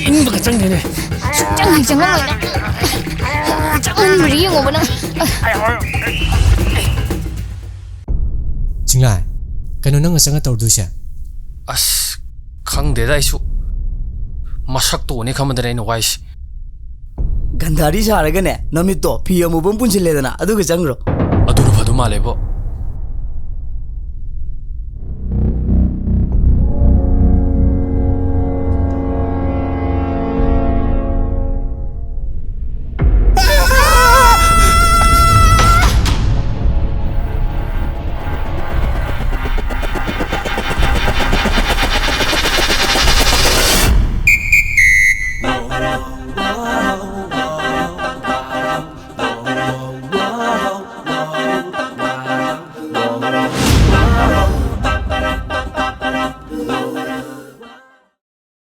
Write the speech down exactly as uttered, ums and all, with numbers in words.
ꯏꯪꯕꯒ ꯆꯪꯗꯦꯅꯦ꯫ ꯁꯨꯡꯆꯪ ꯍꯦꯛ ꯆꯪꯉꯝꯃꯣꯏꯅꯦ꯫ ꯆꯪꯍꯟꯕꯗꯤ ꯌꯦꯡꯉꯣꯕ ꯅꯪ꯫ ꯆꯤꯡꯂꯥꯏ, ꯀꯩꯅꯣ ꯅꯪꯅ ꯆꯪꯉ ꯇꯧꯗꯣꯏꯁꯦ? ꯑꯁ, ꯈꯪꯗꯦꯗ ꯑꯩꯁꯨ꯫ ꯃꯁꯛꯇꯣ ꯎꯅꯤ ꯈꯟꯕꯗꯅꯦ ꯑꯩꯅ ꯋꯥꯏꯁꯦ꯫ ꯒꯟꯙꯥꯔꯤ ꯁꯥꯔꯒꯅꯦ, ꯅꯃꯤꯠꯇꯣ ꯐꯤ ꯑꯃꯨꯕ ꯑꯃ ꯄꯨꯟꯁꯤꯜꯂꯦꯗꯅ, ꯑꯗꯨꯒ ꯆꯪꯈ꯭ꯔꯣ꯫ ꯑꯗꯨꯅ ꯐꯗꯧ ꯃꯥꯜꯂꯦꯕꯣ꯫